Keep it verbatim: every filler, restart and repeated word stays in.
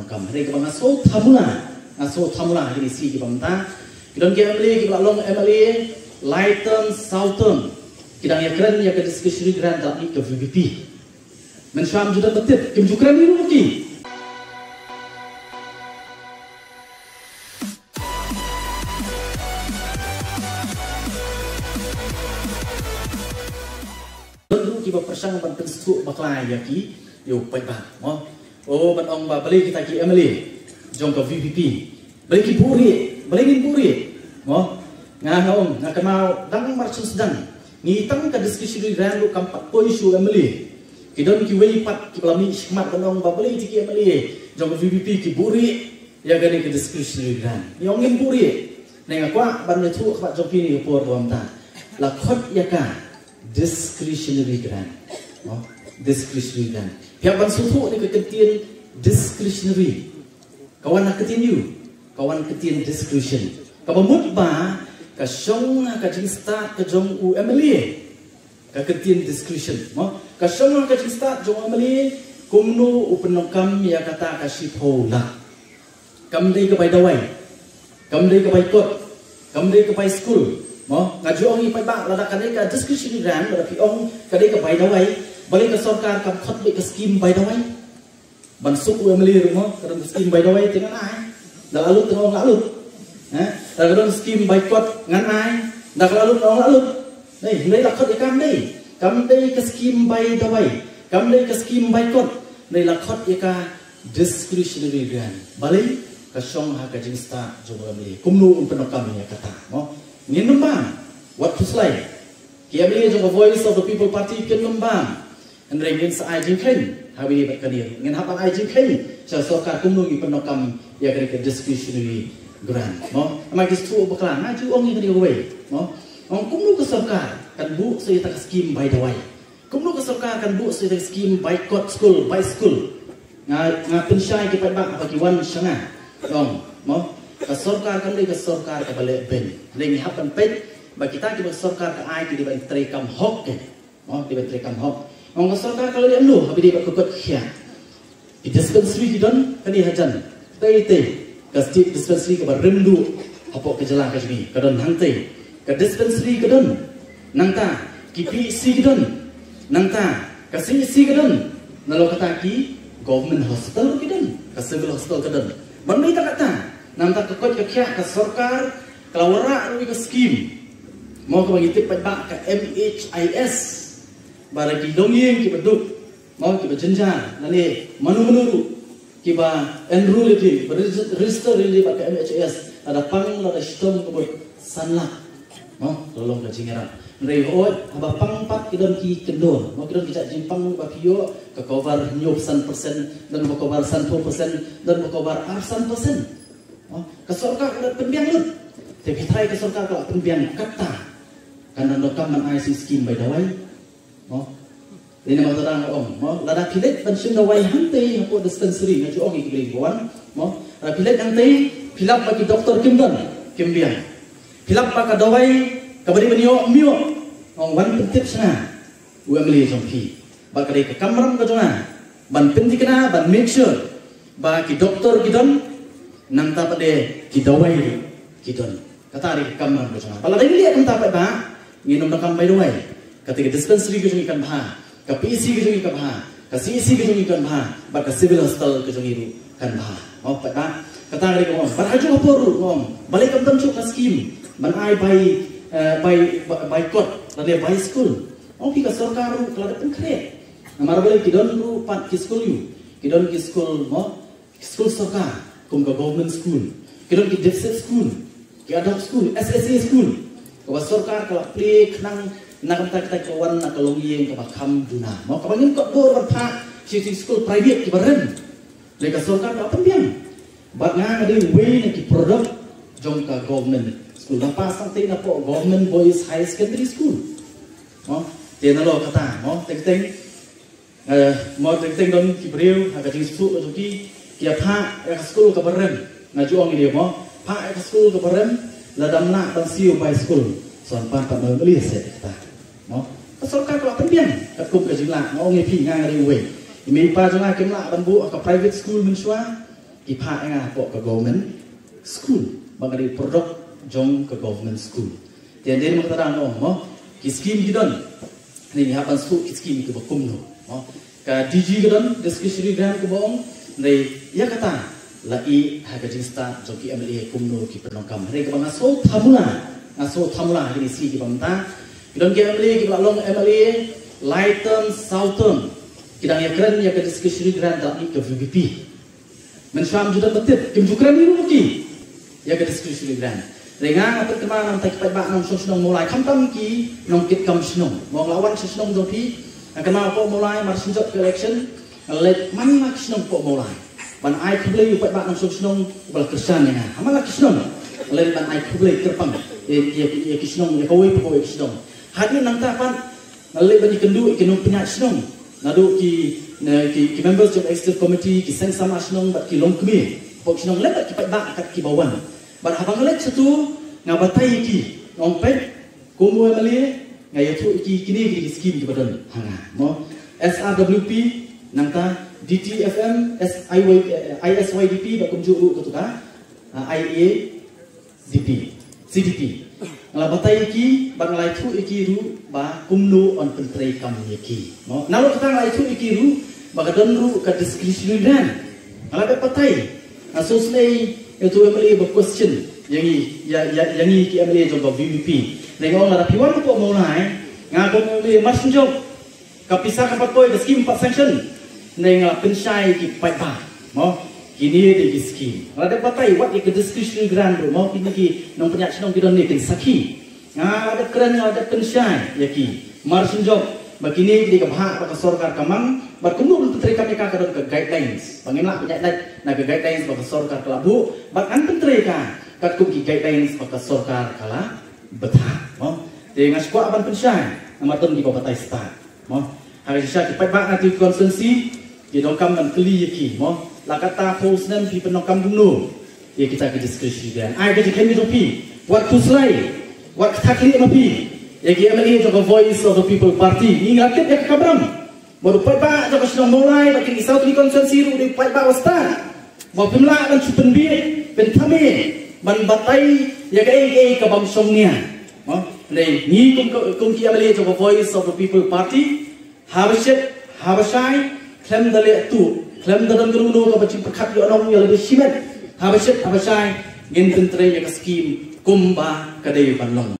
Kam hynrei kaba nga sngewthuh mula, nga sngewthuh mula ha kine shi ki bynta. Ki don ki M L A kiba la long M L A lai term, saw term, ki dang ïakren ïa ka discretionary grant da ka V P P. Mynshuwa ym ju don ba tip, kim ju kren ïa u ki. Don ruh kiba pyrshang ban pynsngewthuh bakla ïa ki, ïa u paidbah, mo. O, ban ong ba balei kita ki M L A jong ka V P P, balei ki buhrieh, balei ngin buhrieh, mo. Nga, nga ong, nga kynmaw dang mar shu sdang, ngi tang ka discretionary grant ruh kam pat poi sha u M L A. Ki don kiwei pat kiba la mih shakhmat ban ong ba balei kita ki M L A jong ka V P P ki buhrieh ïa kane ka discretionary grant. Ngi ong ngim buhrieh. Ngi, nga kwah ban ïathuh khmat jong phi ha kane ka por ba mynta. La khot ïa ka discretionary grant. No? Discretionary grant. Phi hap ban sngewthuh ïa ka ktien discretionary. Ka wan na ka ktien aïu? Ka wan na ka ktien discretion. Kaba mut ba ka shong ha ka jingstad ka jong u M L A. Ka ktien discretion, mo? Ka shong ha ka jingstad jong u M L A kumno u pyndonkam ïa kata ka shiphew lak. Kam dei ka bai dawai, kam dei ka bai kot, kam dei ka bai skul, mo? Nga ju ong ïa phi ba lada ka dei ka discretionary grant, lada phi ong ka dei ka bai dawai, balei ka sorkar kam khot beit ka skim bai dawai? Ban suk u M L A ruh, mo, ka don skim bai dawai te ngan ai. Da la lut te nga ong la lut. Eh, da ka don skim bai kot ngan ai. Da ka la lut nga ong la lut. Hynrei, hynrei la khot ïa ka, kam dei, kam dei ka skim bai dawai, kam dei ka skim bai kot. Hynrei la khot ïa ka discretionary grant. Balei? Ka shong ha ka jingstad jong u M L A. Kumno un pyndonkam ïa kata, mo? Ngin ym bam. Wat khuslai. Ki M L A jong ka Voice of the People Party kin ym bam. Hynrei ngin sa ai jingkheiñ ha kane bad kane. Ngin hap ban ai jingkheiñ sha sorkar kumno ngin pyndonkam ïa kane ka discretionary grant, mo. Namar ki shu bakla, nga ju ong ïa kane kawei, mo. Ong kumno ka sorkar kan buh sa ïa kata ka skim bai dawai. Kumno ka sorkar kan buh sa ïa kata ka skim bai kot skul, bai skul. Nga, nga pynshai ki paidbah ba ki wan sha nga. Ong, mo. Ka sorkar kam dei ka sorkar kaba leh beiñ. Hynrei ngi hap ban peit ba kita kiba sorkar ka ai ki dei ban trei kam hok, eh. Oh, dei ban trei kam hok. Ong ka sorkar ka la leh kumno ha kaba ïadei bad ka kot ka khiah. Ki dispensary ki don, kane hajan. Tei tei. Ka state dispensary kaba rim duh hapoh ka jylla ka jong ngi ka don hangtei. Ka dispensary ka don. Nangta ki P H C ki don. Nangta ka C H C ka don. Nalor kata ki government hospital ki don. Ka civil hospital ka don. Ban mih ta kata. Nangta ka kot ka khiah ka sorkar ka la wanrah ruh ïa ka skim. Mo, kaba ngi tip paidbah ka M H I S. Ba la ki longïing kiba duk, mo, kiba jynjar, lane mano mano ruh kiba enroll ïa ki, ba regis-, register ïa ki bad ka M H I S, lada pang, lada shitom ka bud san lak. Mo, la long ka jingïarap. Hynrei hooid, haba pang pat ki don ki kyndon, mo, ki don ki jait jingpang ba phi ïoh, ka cover hynñiew san percent, don ba cover sanphew percent, don ba cover arsan percent. Mo, ka sorkar ka la pynbiang lut. Te phi tharai ka sorkar ka la pynbiang katta kan dang donkam ban ai sa skim bai dawai. Mo. Dei namar kata nga ong, mo, lada phi leit ban shim dawai hangtei hapoh dispensary, nga ju ong ïa ki briew ba wan, mo. Lada phi leit hangtei, phi lap ba ki doktor kim don, kim biang. Phi lap ba ka dawai kaba dei ban ïoh, ym ïoh. Ong wan pyntip sha nga u M L A jong phi. Ba ka dei ka kamram ka jong nga ban pynthikna, ban make sure ba ki doktor ki don, nangta pat de ki dawai ruh ki don. Kata dei ka kamram ka jong nga. Ba lada ngi leh kumta pat ba ngin ym donkam bai dawai. Kata ka dispensary ka jong ngi kan bha, ka P H C ka jong ngi kan bha, ka C H C ka jong ngi kan bha, bad ka civil hospital ka jong ngi ruh kan bha. Mo, pat ba kata dei ka mo. Bad ha juh ka por ruh mo, balei kam don shuh ka skim ban ai bai, eh, bai, bai, bai kot lane bai skul? Ong phi ka sorkar ruh ka la dep pynkhreh. Namar balei ki don ruh pat ki skul ïu, ki don ki skul mo, ki skul sorkar, kum ka government school, ki don ki deficit school, ki ad hoc school, S S A school. Kaba sorkar ka la plie khnang na ka bynta kita kiba wan na ka longïing kaba kham duna. Mo, kaba ngin kot bor ban phah sha ki skul private kiba rem. Lei ka sorkar ka la pynbiang. Bad nga nga dei uwei na ki product jong ka government school. Nga pass tang tei napoh Government Boys Higher Secondary School. Mo, te nalor kata, mo, teng teng. Eh, mo, teng teng don ki briew ha ka jingsuk ka jong ki, ki ïa phah ïa ka skul kaba rem. Nga ju ong ïa ki mo, phah ïa ka skul kaba rem, lada ym lah ban siew bai skul, sa wan pan pat na u M L A seh kata. Mo, ka sorkar ka la pynbiang katkum ka jinglah, nga ong ïa phi, nga nga dei uwei. I mei i pa jong nga kim lah ban buh ha ka private school mynshuwa. ki phah ïa nga hapoh ka government school, ba nga dei product jong ka government school. Te dei namar kata nga ong mo, ki scheme ki don, ngi hap ban shu ki scheme kiba kumno mo. Ka D G ka don discretionary grant kaba ong, ngi ïa kata la i ha ka jingstad jong ki M L A kumno ki pyndonkam. Hynrei kaba nga shu thamula, nga shu thamula ha kine ki sngi kiba mynta, ki don ki M L A kiba la long M L A lai term, saw term, ki dang ïa kren ïa ka discretionary grant da ka V P P. Mynshuwa ju don ba tip, kim ju kren ïa u ki ïa ka discretionary grant. Hynrei nga nga pynkynmaw na ki paidbah nongshong shnong Mawlai, khamtam ki nongkitkam shnong. Mo, nga la wan sha shnong jong phi, nga kynmaw hapoh Mawlai mar shu jop ka election, nga leit man la ki shnong hapoh Mawlai ban ai khublei ïa u paidbah nongshong shnong uba la kyrshan ïa nga. Ha man la ki shnong nga leit ban ai khublei kyrpang ïa, ïa, ïa ki shnong, ïa kawei pa kawei ki shnong. Hadien nangta pat nga leit ban ïakynduh ïa ki nongpynïaid shnong, naduh ki, ne, ki, ki members jong executive committee, ki seng samla shnong bad ki longkmie hapoh shnong lem bad ki paidbah kat kiba wan. Bad haba nga leit shatu nga batai ïa ki, nga ong, peit, kum u M L A nga ïathuh ïa ki, kine ki dei ki scheme kiba don ha nga mo. S R W P, nangta D T F M, S I Y, eh, I S Y D P bad kumjuh ruh katu ka, ah, I A D P, C D P. Nga la batai ïa ki bad nga la ïathuh ïa ki ruh ba kumno yn pyntreikam ïa ki mo. Nalor kata nga la ïathuh ïa ki ruh ba ka don ruh ka discretionary grant. Nga la dep batai. Nga shu sngew ïa utu u M L A ba question ïa ngi, ïa, ïa, ïa ngi ki M L A jong ka V P P. Hynrei nga ong lada phi wan hapoh Mawlai, nga kum u M L A mar shu jop, ka pisa kam pat poi, ka scheme pat sanction. Hynrei nga la pynshai ïa ki paidbah mo, kine dei ki scheme. Nga la dep batai wat ïa ka discretionary grant ruh mo, kine ki nongpynïaid shnong ki don ne kin sakhi. Nga la dep kren, nga la dep pynshai ïa ki mar shu jop ba kine ki dei ka bhah ba ka sorkar ka mang, bad kumno ban pyntreikam ïa ka, ka don ka guidelines. Ba ngim lah ban ïaid lait na ka guidelines ba ka sorkar ka la buh, bad ngan pyntrei ïa ka katkum ki guidelines ba ka sorkar ka la bthah mo. Te nga shu kwah ban pynshai namar don kiba batai stad mo. Ha ka shisha ki paidbah na tu constituency, ki donkam ban kylli ïa ki mo, la katta phew snem phi pyndonkam kumno ïa kita ki discretionary grant? Ai ka jingkylli jong phi, wat khuslai, wat kata khlieh ma phi ïa ki M L A jong ka Voice of the People Party. Ngi nga tip ïa ka kamram. Bad u paidbah jong ka shnong Mawlai bad kine ki South Kalay constituency ruh u dei u paidbah ba stad. Ba phim lah ban shu pynbiej, pynthame, ban batai ïa kaei kaei ka bym shongnia mo. Hynrei ngi kum, kum ki M L A jong ka Voice of the People Party, haba shit haba shai, khlem da leh tuh, khlem da don kano kano kaba jingpyrkhat ïohnong ïa lade shimet, haba shit haba shai ngin pyntrei ïa ka scheme kumba ka dei ban long.